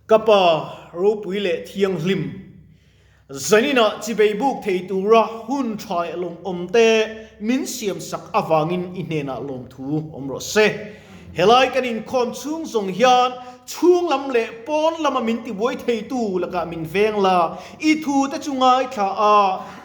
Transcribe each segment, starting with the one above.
Ka Pa ropui leh thianghlim, zaninah chibei buk thei tura hun tha leh lawmawm te min siamsak avangin i hnenah lawmthu awm rawh se. Helai kan inkhawm chhung zawng hian chhung lam leh pawn lama min tibuai theitu lakah min veng la, i thu te chu ngaithla a,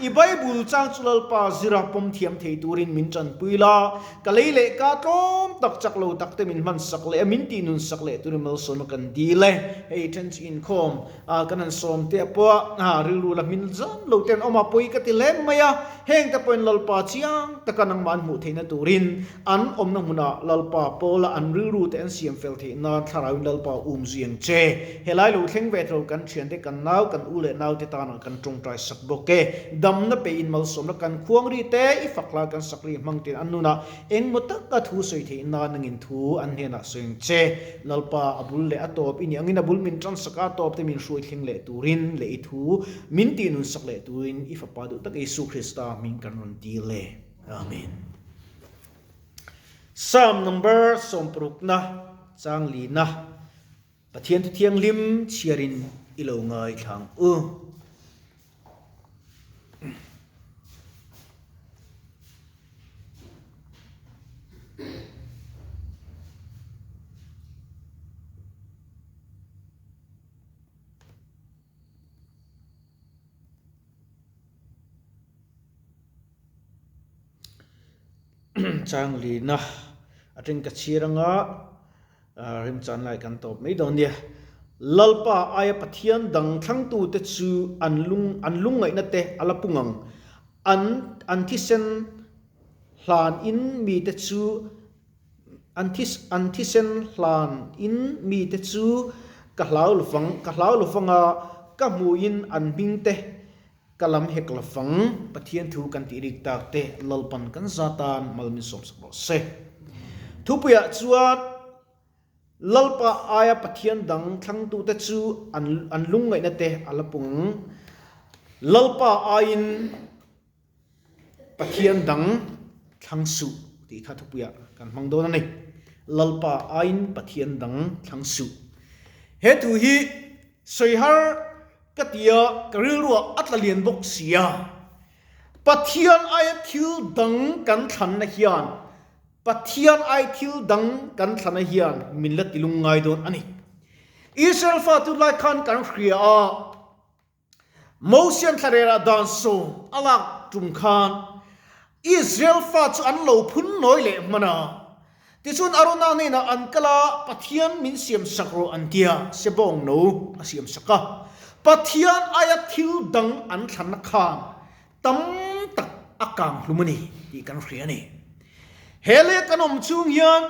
i Bible chang chu Lalpa zira pawm thiam thei turin min tanpui la, ka lei leh ka tlawm tak chak lo tak te min hman sak leh a, min tihnun sak leh turin malsawmna kan dil e. Hei then chu inkhawm a kan han sawm te pawh a rilru la hmin zan lo te an awm a, pawi ka ti hle mai a, heng te pawhin Lalpa chiang taka nangmah an hmuh theihna turin An awmna hmunah Lalpa Paula an rilru te an siam fel theih nan Thlarauin Lalpa um zui ang che. Helai lo thleng ve thlo kan thiante kan nau kan u leh nau te tanah kan tawngtai sak bawk e. Damna peiin malsawmna kan khuang ri te i fak lai kan sak ri hmang ten an nunah engmaw taka thu sawi theih nan nangin thu an hnenah sawi ang che. Lalpa a bul leh a tawp i nih angin a bul min tan sak a tawp te min hruai thleng leh turin leh i thu min tihnun sak leh turin i Fapa duh tak Isu Krista hming kan rawn dil e. Amen. Psalm number sawmparukna chang lina Pathian thu thianghlim chhiarin i lo ngaithla ang u. Changlina atang ka chhir anga remchan lai kan tawp mai dawn nia. Lalpa aia Pathian dang thlangtute chu an lung an lungngaihna te a la pung ang. An an thisen hlan in mite chu an this an thisen hlan in mite chu ka hlau lovang ka hlau lovang a, ka hmuhin an hming te Ka lam hek la fang, Pathian thu kan tih rik tak te Lalpan kan za tan mal min sawm sak rawh se. Thupuiah chuan Lalpa aia Pathian dang thlangtute chu an an lungngaihna te a la pung ang. Lalpa aiin Pathian dang thlang suh tih kha thupuiah kan hmang dawn a ni. Lalpa aiin Pathian dang thlang suh. He thu hi sawi har Ka ti a, ka rilruah a tla lian bawk si a. Pathian aia thil dang kan thlanna hian, Pathian ai thil dang kan thlanna hian min la tilung ngai dawn a ni. Israel fa tunlai khan kan hria a, Mosian thlarerah dan sawm a lak tum khan Israel fa chu an lo phun nawi leh hman a. Tichuan Arona hnenah an kal a, Pathian min siam sak rawh an ti a, sebawng no a siam sak a. Pathian aia thil dang an thlanna khan tam tak a kang hlum a ni tih kan hria a ni. He leh kan awm chung hian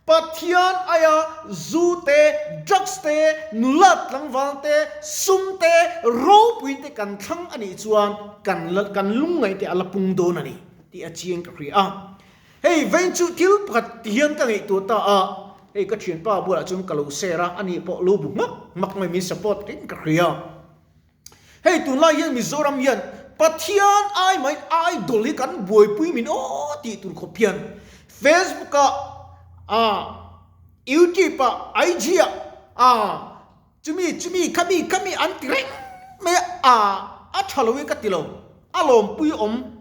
Pathian aia zu te, drugs te, nula tlangval te, sum te, ropui te kan thlang a nih chuan kan kan lungngaih te a la pung dawn a ni tih a chiang ka hria a. Hei veng chu thil pakhat ti hian ka ngaihtuah ta a, hei ka thianpa bulah chuan ka lo share a, ani pawh lo bu hmak hmak mai min support reng ka hria. Hei tunlai hian Mizoram hian Pathian ai mai idol hi kan buaipui min aw tih tur khawp hian Facebook ah, ah YouTube ah, IG ah, ah chumi chumi khami khami an ti reng mai a, ah a tha lo in ka ti lo, a lawmpui awm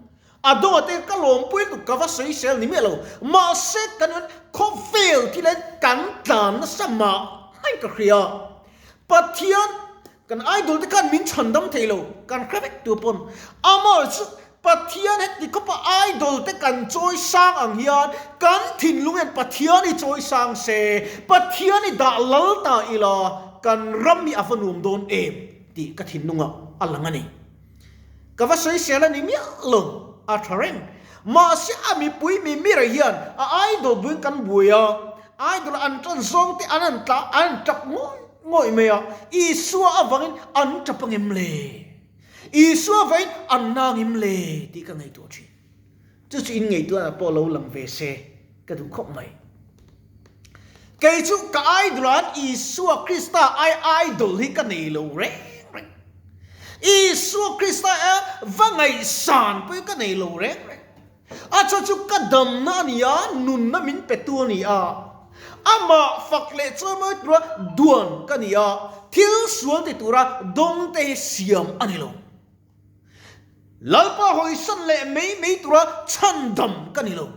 A dawt e, ka lawmpui tuk ka va sawi sel ni miah lo. Mahse kan in khawvel thil hian kan tlan nasa mah mai ka hria. Pathian kan idol te khan min chhandam thei lo, kan hre vek tu pawn. Amah chu Pathian heti khawpa idol te kan chawi sang ang hian kan thinlung hian Pathian i chawi sang se, Pathian i dah lal ta ila kan ram hi a va nuam dawn em tih ka thinlungah a lang a ni. Ka va sawisel a ni miah lo, a tha reng. Mahse a mipui mi mira hian a idol buin kan buai a, idol an tan zawng te an an tla an tap ngawih ngawih mai a, Isua avangin an tap angem le? Isua avangin an nang em le? tih ka ngaihtuah thin. Chu chu in ngaihtuahna pawh lo lang ve se ka duh khawp mai. Kei chu ka idol an Isua Krista ai idol hi ka nei lo reng reng. Isua Krista e va ngaihsan pawh hi ka nei lo reng reng. A chu chu ka damna a ni a, nunna min pe tu a ni a. Amah fak leh chawimawi tura duan ka ni a, thil sual ti tura dawngte hi siam a ni lo. Lalpa hawisan leh mai mai tura chhandam ka ni lo.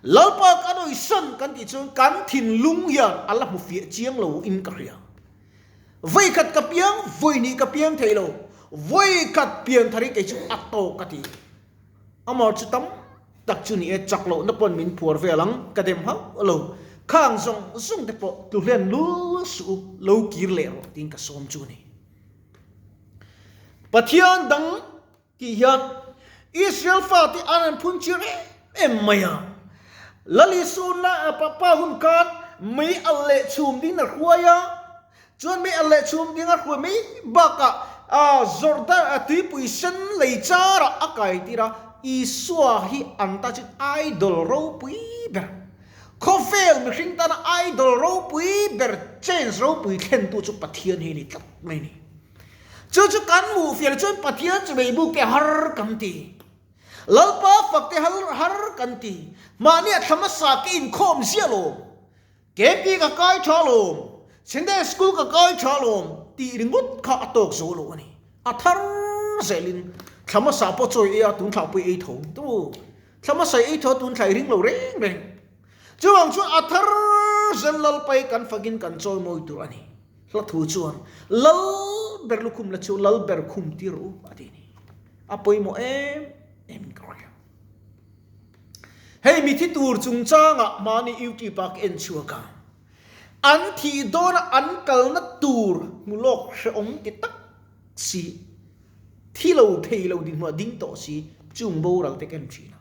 Lalpa kan hawisan kan tih chuan kan thinlung hian a la hmu fiah chiang lo in ka hria. Vawikhat ka piang, vawihnih ka piang thei lo. Vawikhat pian thar hi kei chu a tawk ka ti. Amah chu tam tak chu ni e, chak lohna pawn min phuar vel ang, ka dem hauh lo. Khang zawng zawng te pawh tluhlen lul suh u, lo kir leh rawh tiin ka sawm chu a ni. Pathian dang tih hian Israel fate an rawn phun chir em em mai a. Lal Isu'na pa hun khan mei alh leh chhum ding a hruai a, chuan mei alh leh chhum ding a hruai mai bakah Jordan tuipui sen lei charah a kai tir a, Isua hi an ta chu idol ropui ber, khawvel mihring tana idol ropui ber, change ropui thlentu chu Pathian hi a ni tlat mai a ni. Chu chu kan hmuh fiah chuan Pathian chu meibuk te har kan ti. Lalpa fak te har har kan ti. Mahni a thla hmasa ke inkhawm ziah lawm. Kepi ka kai tha lawm. Sunday school ka kai tha lawm tih ringawt kha a tawk zo lo a ni. A thar zelin thla hmasa pawh chawi ei a tun thla pawh i ei tho tu. Thla hmasa i ei tho a tun thla i ring lo reng reng. Chuvang chuan a thar zel Lalpa hi kan fakin kan chawimawi tur a ni. Hla thu chuan, Lal ber lukhum la chu lal ber khum tir u a ti a ni. A pawimawh em em in ka hria. Hei mithi tur chungchangah mahni YouTube ah ka en chhuak a, an thih dawna an kalna tur hmu lawk hrehawm ti tak si, thi lo thei lo dinhmuh a ding tawh si chung boral te ka en thin a.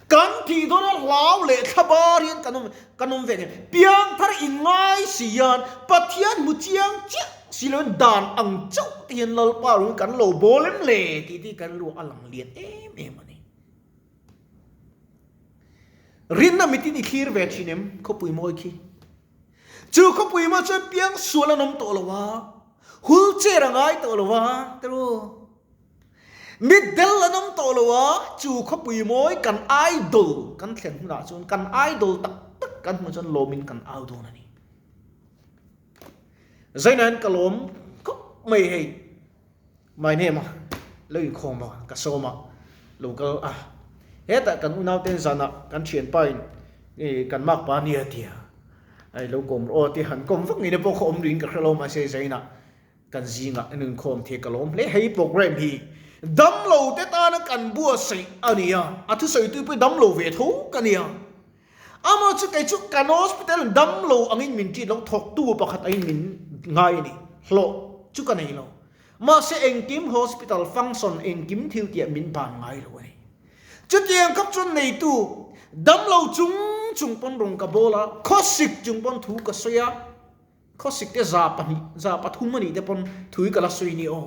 Kan thih dawn a hlau leh thla bar hian kan awm kan awm ve thei. Piangthar in ngai si hian Pathian hmu chiang chiah si lo in dan ang chauh te hian Lalpa rung kan lo bawl em le tih te hi kan ruah a lang lian em em a ni. Rinna mitin i thlir ve thin em khawpui mawi khi? Chu khawpui mawi chuan piang sual an awm tawh lo a, hul chair a ngai tawh lo a, tiraw? Mitdel an awm tawh lo a, chu khawpui mawi kan idol kan thlen hunah chuan kan idol tak tak kan hmuh chuan lawmin kan au dawn a ni. Zainain ka lawm khawp mai hei, my name a lo inkhawm a, ka sawm a, lo kal a, hetah kan unauten zanah kan thianpa in kan makpa nia tia ai lo kawm rawh aw tia han kawm vak ngei na pawh kha awm duhin ka hre lo mahse Zainah Kan zingah an inkhawm thei ka lawm hle. Hei program hi damlo te tana kan buatsaih a ni a, a thusawitu pawh damlo ve tho ka ni a. Amaw chu kei chu kan hospital damlo angin min treat lo, thawktu pakhat angin min ngai a ni. Hlawh chu ka nei lo. Mahse engkim hospital function engkim thil tih ah min ban ngai lo a ni. Chutiang khawp chuan neitu damlo chung chung pawn rawn ka bawl a, khawsik chung pawn thu ka sawi a. Khawsik te 200, 300 a nih te pawn thui ka la sawi ni aw.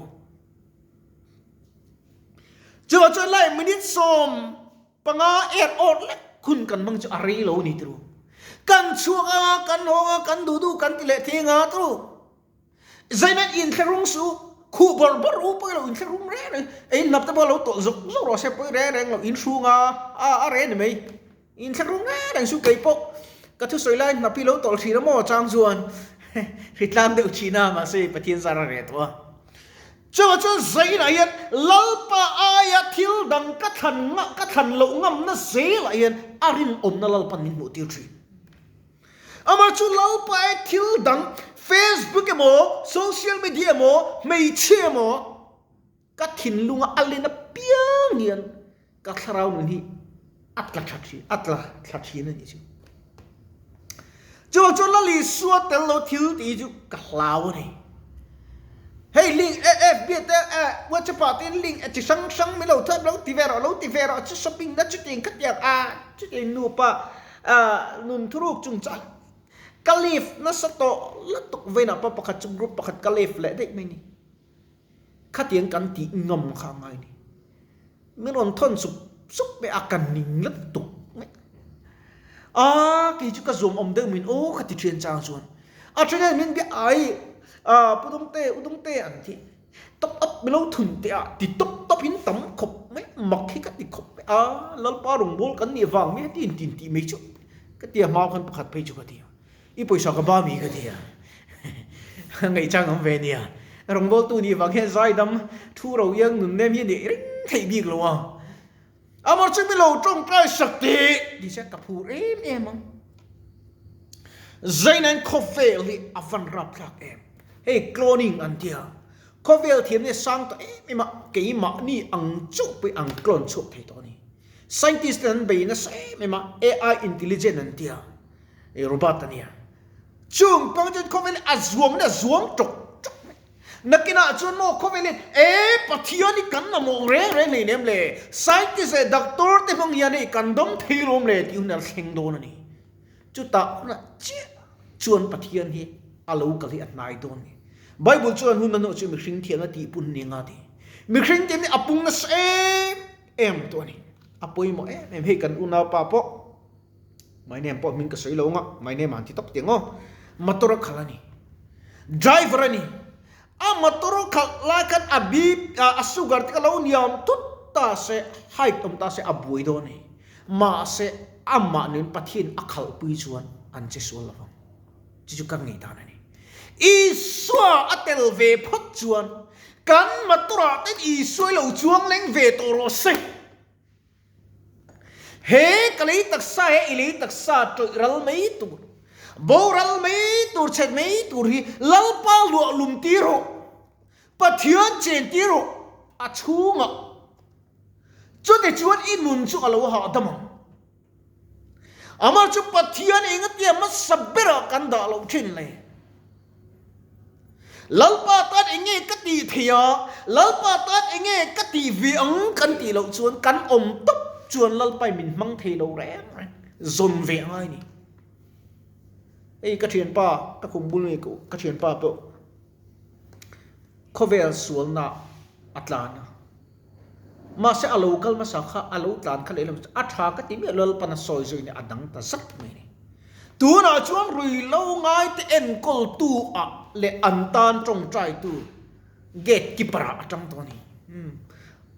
Chuvang chuan lai minute 15 er awt lek hun kan hmang chu a rei lo a ni turu. Kan chhuak a, kan hawng a, kan duh duh kan ti leh thei anga turu. Zainan inthlahrung suh u, khuh bawrh bawrh u pawh i lo inthlahrung reng reng, ei hnap te pawh lo tawlh zawk zawk rawh se pawi reng reng lo inhrung a, a re ni mai. Inthlahrung reng reng chu kei pawh ka thusawi lai hnap hi lo tawlh thin a maw chang chuan hritlang deuh thin a mahse Pathian zar a reh tawh a. Chuvang chuan zainah hian Lalpa aia thil dang ka thlan ka thlan loh ngamna zelah hian a rinawmna Lalpan min hmuh tir thin. Amah chu Lalpa aia thil dang Facebook emaw social media emaw hmeichhia emaw Ka thinlunga a len apiang hian ka thlarau nun hi a tla tha thin, a tla thla thin a nih chu. Chuvang chuan Lal Isua tel lo thil tih hi chu ka hlau a ni. Hei link FB te WhatsApp ah te link chi hrang hrang min lo thawp lo ti ve rawh lo ti ve rawh chu shopping na chutiang khatiang a chutiang nupa nun thuruk chungchang ka leave nasa tawh lutuk vawiinah pawh pakhat chu group pakhat ka leave leh daih mai ni. Khatiang kan tih ngam kha a ngai ni. Min rawn thawn sup sup mai a, ka ning lutuk mai. Aa kei chu ka zuam awm deuh min aw ka ti thian chang chuan. A then hian min bia ai aa Pu Dawngte, U Dawngte an ti. Top up min lo thun teh a ti tawp tawp in tam khawp mai, mak hi ka ti khawp mai. Aa Lalpa rawngbâwl kan nih vang mai a ti in tin tih mai chu ka ti a, hma khan pakhat phei chu ka ti a. I pawisa ka ba mi ka ti a. Ngaihchang awm ve nia. Rawngbawltu nih vang hian zaidam thu ro iang nun nem hi a nih ring theih bik lo a. Amah chu min lo tawngtai sak teh ti se ka phur em em ang. Zainain khawvel hi a van rapthlak em. Hei cloning an tia. Khawvel thiamna sang tawh em em a, keimahni ang chauh pawh ang clone chhuak thei tawh a ni. Scientist ten an bei nasa em em a, AI intelligent an tia, robot a nia. Chung pang chuan khawvel hi a zuam in a zuam tawk tawk mai. Nakinah chuan maw khawvel hi e Pathian hi kan mamawh reng reng hlei nem le, scientist leh doctor te hmang hian hei kan dam thei lawm le tih hun a thleng dawn a ni. Chutah hunah chiah chuan Pathian hi a lo kal hi a hnai dawn ni. Bible chuan hun hnahnawh chu mihring thiamna tih pun ni anga ti. Mihring te nih a pung nasa em em tawh a ni. A pawimawh em em hei kan unaupa pawh my name pawh hming ka sawi lo anga my name ah an ti tawp tiang aw. Motor a khalh a ni. Driver a ni. A motor khalh lai khan a BP a sugar te kha lo niam tut ta se height awm ta se a buai dawn a ni. Mahse, amah nen Pathian a khalhpui chuan an che sual lo vang. Chu chu ka ngaihdan a ni. Isua a tel ve phawt chuan kan motor-ah ten Isua i lo chuang leng ve tawh rawh se. He ka lei taksa he i lei taksa tawih ral mai tur, boral mai tur, chhet mai tur hi Lalpa luah lum tir rawh, Pathian chen tir rawh a chhungah. Chutichuan i nun chu a lo hahdam ang. Amah chu Pathian engatia hmasa berah kan dah loh thin le. Lalpa tan enge ka tih theih a, Lalpa tan enge ka tih ve ang kan tih loh chuan kan awm tawp chuan Lalpain min hmang thei lo reng reng, zawn ve a ngai ni. Hei ka thianpa, ka khum bul nge ka thianpa pawh khawvel sualna a tlan a. Mahse a lo kal hmasa kha a lo tlan kha lehlam chu a tha ka ti miah lo Lalpan a sawi zawin a dang ta zat mai a ni. Tunah chuan ruihlo ngaite enkawltu ah leh an tan tawngtaitu gate keeper ah a tang tawh a ni.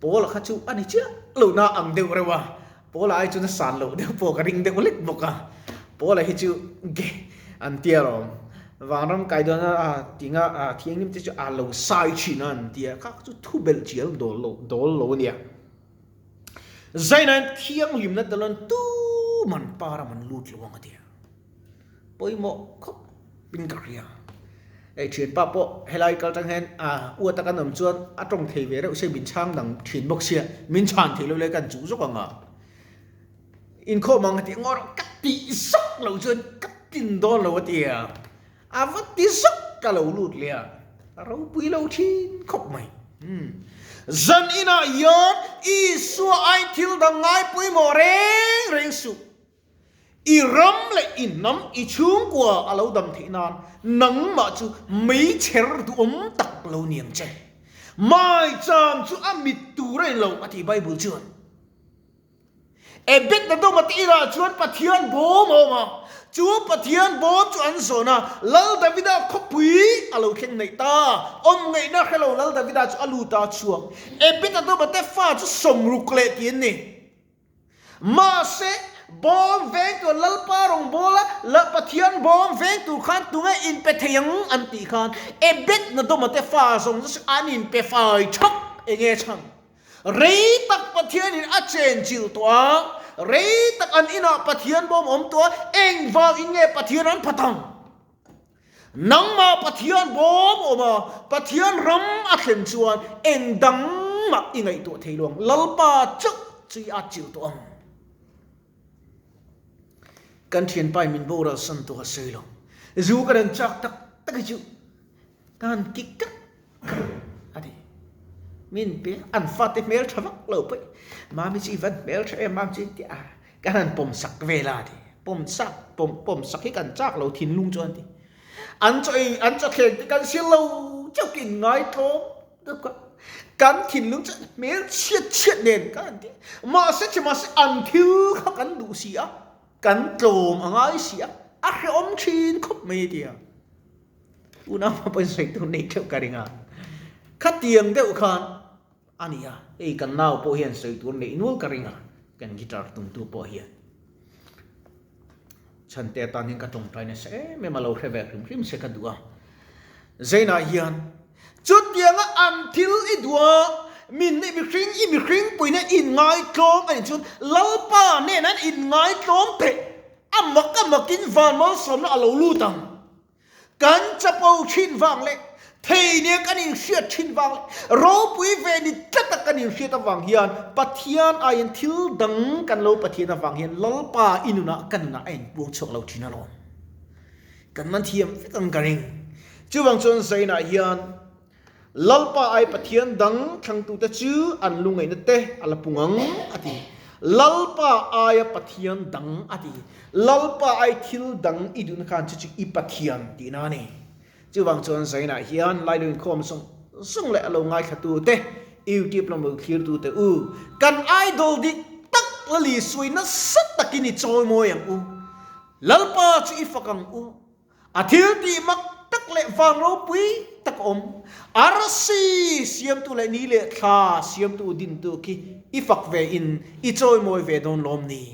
Paula kha chu a ni chiah lo na ang deuh reuh a, Paula ai chuan a san loh deuh pawh ka ring deuh lek bawk a, Paula hi chu ge an tia rawh vanram kai dawn a tinga thianghlim te chu a lo sai thin a an tia kha chu thu belh chial dawl lo dawl lo a nia. Zainain thianghlimna tel an tuman pa ram an lut lo ang a tia. Pawimawh khawp in ka hria. Hei thianpa pawh helai kal tang hian a uata kan awm chuan a tawng thei ve reuh se min chhang dang thin bawk sia min chhan thei lo le kan chuh zawk ang a. Inkhawm ang a ti ngawr ka tih zawk lo chuan ka tin dawn lo a ti a. A va ti zawk ka lo lut leh a. A ropui lo thin khawp mai. Zan inah hian Isua ai thil dang ngai pawimawh reng reng suh. I ram leh i hnam i chhungkua a lo dam theih nan nangmah chu meichher duhawm tak lo ni ang che. Maicham chu a mit tur a ni lo a ti Bible chuan. Ebed-Edoma te inah chuan Pathian bawm a awm a, chu Pathian bawm chu an zawn a, Lal Davida khawpui a lo thleng neih ta. Awm ngaihna hre lo Lal Davida chu a lut a chhuak. Ebed-Edoma te fa chu 60 leh ti an ni. Mahse, bawm veng tur Lalpa rawngbawla la Pathian bawm veng tur khan tunge inpe thei ang an tih khan Ebed-Nadoma te fa zawng chu an inpe fai thak enge chhan. Rei tak Pathianin a chenchilh tawh a, rei tak an inah Pathian bawm awm tawh a, engvang in nge Pathian an phat ang? Nangmah Pathian bawm awm a, Pathian ram a thlen chuan eng dang mah i ngaihtuah thei lo ang. Lalpa chauh chu i atchilh tawh ang. Kan thianpa in min boral san tawh a sawi lo. Zu ka rawn chak tak tak hi chu ka han kik kak kak a ti. Min pe an fate hmel tha vak lo paih. Mami chu i van hmel tha em mami chu i ti a. Kan han pawm sak vel a ti. Pawm sak, pawm pawm sak hi kan chak lo thinlung chuan ti. An chaw ei, an chaw thleng te kan sil lo chauh kin ngai tlawm deuh kha. Kan thinlung chuan hmel chhiat chhiat nen kan han ti. Mahse che mahse an thil kha kan duh si a, kan tlawm a ngai si a, a hrehawm thin khawp mai a ti a. Unau pawhin sawi tur nei theuh ka ring a. Khatiang deuh khan A ni a, hei kan nau pawh hian sawi tur neih nual ka ring a, kan guitar tumtu pawh hian. Chhante atan hian ka tawngtai nasa em em a, lo hre ve hrim hrim se ka duh a. Zainah hian chutianga an thil i duh a, min i mihring i mihring puina inngaitlawm a nih chuan Lalpa nen an inngaitlawm theih a mak a makin van malsawmna a lo lut ang. Kan chapo thin vang leh thei nia kan inhriat thin vang leh ropui ve ni tlata kan inhriat avang hian Pathian aiin thil dang kan lo Pathian avang hian Lalpa i nunah ka nunah a inpuang chhuak lo thin alawm. Kan man thiam vek ang ka ring. Chuvang chuan Zainah hian Lalpa ai Pathian dang thlangtute chu an lungaihna te a la pung ang, a ti. Lalpa aia Pathian dang, a ti. Lalpa ai thil dang i duhna khan chu chu i Pathian tihna a ni. Chuvang chuan Zainah hian Lailo inkhawm zawng zawng leh a lo ngaithlatute, YouTube lam lo thlirtute u, kan idol dik tak la li suai nasa takin i chawimawi ang u. Lalpa chu i fak ang u. A thil tih mak tak leh vang ropui tak a awm. Arsi siamtu leh ni leh thla siamtu dintu khi i fak ve in i chawimawi ve dawn lawm ni?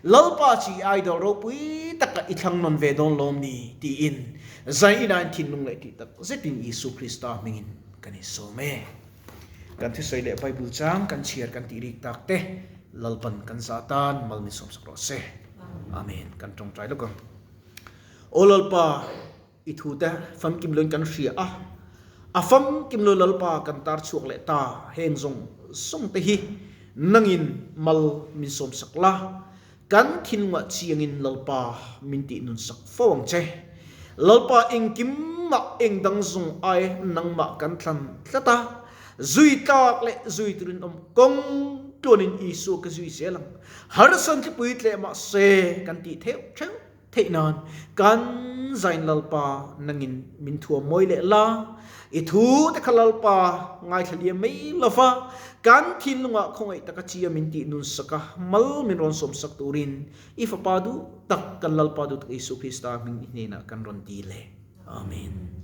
Lalpa chi idol ropui taka i thlang nawn ve dawn lawm ni? tiin zai inain thinlung leh tih tak zetin Isu Krista hmingin kan insawm e. Kan thusawi leh Bible chang kan chhiar kan tih rik tak te Lalpan kan zah tan mal min sawmsak rawh se. Amen. Kan tawngtai lawk ang. Aw Lalpa, i thute famkim loin kan hria a, a famkim lo Lalpa kan tar chhuak leh ta, heng zawng zawng te hi nangin mal min sawmsak la, kan thinlungah chiangin Lalpa min tih nunsak fo ang che. Lalpa engkim mah eng dang zawng ai nangmah kan thlan tlat a, zui tlak leh zui turin awm kawng tuanin Isua ka zui zel ang. Harsan thlipui tleh mah se kan tih theuh theuh theih nan kan zain Lalpa nangin min thuam mawi leh la, i thu te kha Lalpa ngaithla liam mai lova kan thinlungah khawngaih taka chia min tih nun sak a, mal min rawn sawm sak turin i Fapa duh tak kan Lalpa duh tak Isu Krista hming i hnenah kan rawn dil e. Amen.